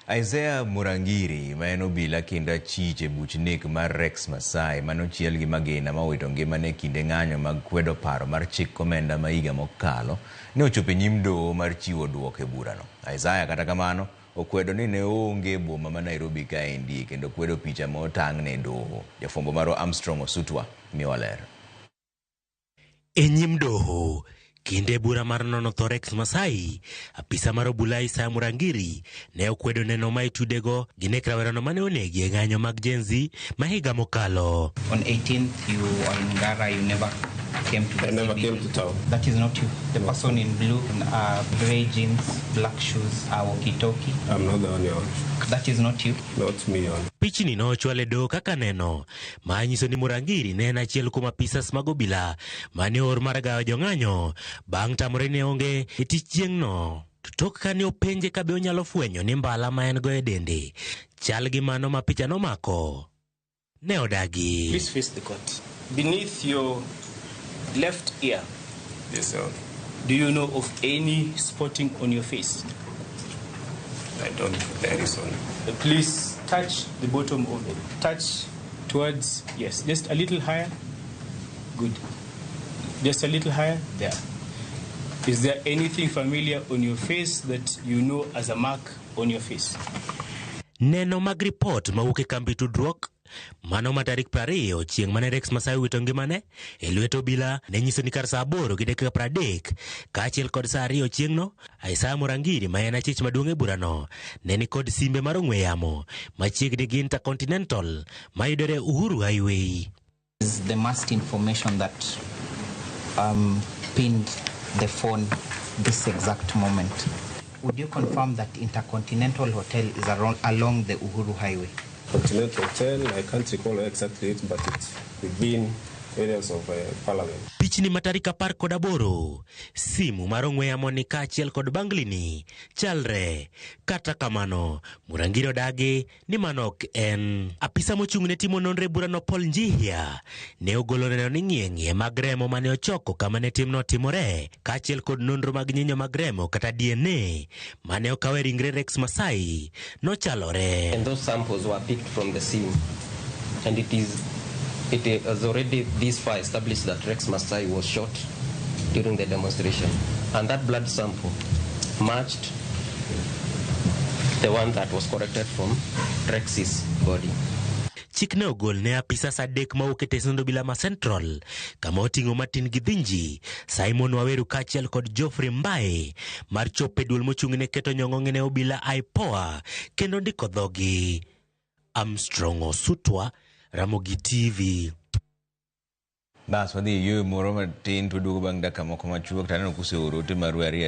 Isaiah Murangiri ma en obila kendo achich e buch nek mar Rex Masai mane ochiel gi magina ma owito ngimane e kinde ng'anyo mag kwedo paro mar chik omenda ma higa mokalo ne ochopo e nyim doho mar chiwo duoko e burano. Isaiah kata kamano okwedo ni ne oonge e boma ma Nairobi kaendi kendo kwedo picha ma otang'ne e doho. Jafwambo marwa Armstrong Osutwa miyowa ler. E nyim doho, kinde bura mar nono tho Rex Masai, apisa mar obula Isaiah Murangiri ne okwedo neno ma itudego gi nek rawerano mane onegi e ng'anyo mag Gen Z ma higa mokalo. On 18th, you were in Ngara, you never came to the I never CBD. Came to town. That is not you. The person in blue, grey jeans, black shoes, walkie-talkie. I'm not the only one. That is not you. Not me on. Pichni nochwal e doho kaka neno ma nyiso ni Murangiri ne en achiel kuom apisas mag obila mane oor mar gayo jong'anyo bang' tamore ni onge e tich chieng'no. To tok kane openje kabe onyalo fwenyo ni mbala ma en go e dende chal gi mano ma picha nomako, ne odagi. Please face the court. Beneath your left ear, Yes, sir. Do you know of any spotting on your face? I don't. There is one. Please touch the bottom of it. Touch towards, yes, just a little higher. Good. Just a little higher. There. Is there anything familiar on your face that you know as a mark on your face? Neno mag ripot mawuok e kambi tudruok mano ma tarik 20 chieng' mane Rex Masai owito ngimane e lwet obila ne nyiso ni kar saa 8:30 kaachiel kod saa 2 chieng'no Isaiah Murangiri ma en achich maduong' e burano ne ni kod simbe mar ong'we yamo machiegni gi Intercontinental mayudore Uhuru Highway. Is the must information that pinned the phone this exact moment. Would you confirm that Intercontinental Hotel is along the Uhuru Highway? Continental Hotel, I can't recall exactly it, but it's within areas of Parliament. Pichni ma tarik 18, simu mar ong'we yamo ni kaachiel kod bangli ni chalre. Kata kamano, Murangiri odagi ni mano ok en. Apisa mochung' ne timo nonro e burano Paul Njihia ne ogolo neno ni ng'ie mag remo mane ochoko kama ne timno otimore kaachiel kod nonro mag nyinyo mag remo kata DNA mane okaw e ringre Rex Masai nochalore. And those samples were picked from the scene. And it is already this far established that Rex Masai was shot during the demonstration. And that blood sample matched the one that was collected from Rex's body. Chik ne ogol ne apisas adek mawuok e tesend obila ma Central kama oting'o Martin Githinji, Simon Waweru kaachiel kod Geoffrey Mbae mar chopo e duol mochung' ne keto nyong'ong'e ne obila IPOA kendo ndiko dhogi. Armstrong Osutwa, Ramogi TV. Bas wadhi e yueyo moro matin to waduogo bang' dakika moko machuok to aneno kuseoro ote maru ariyo.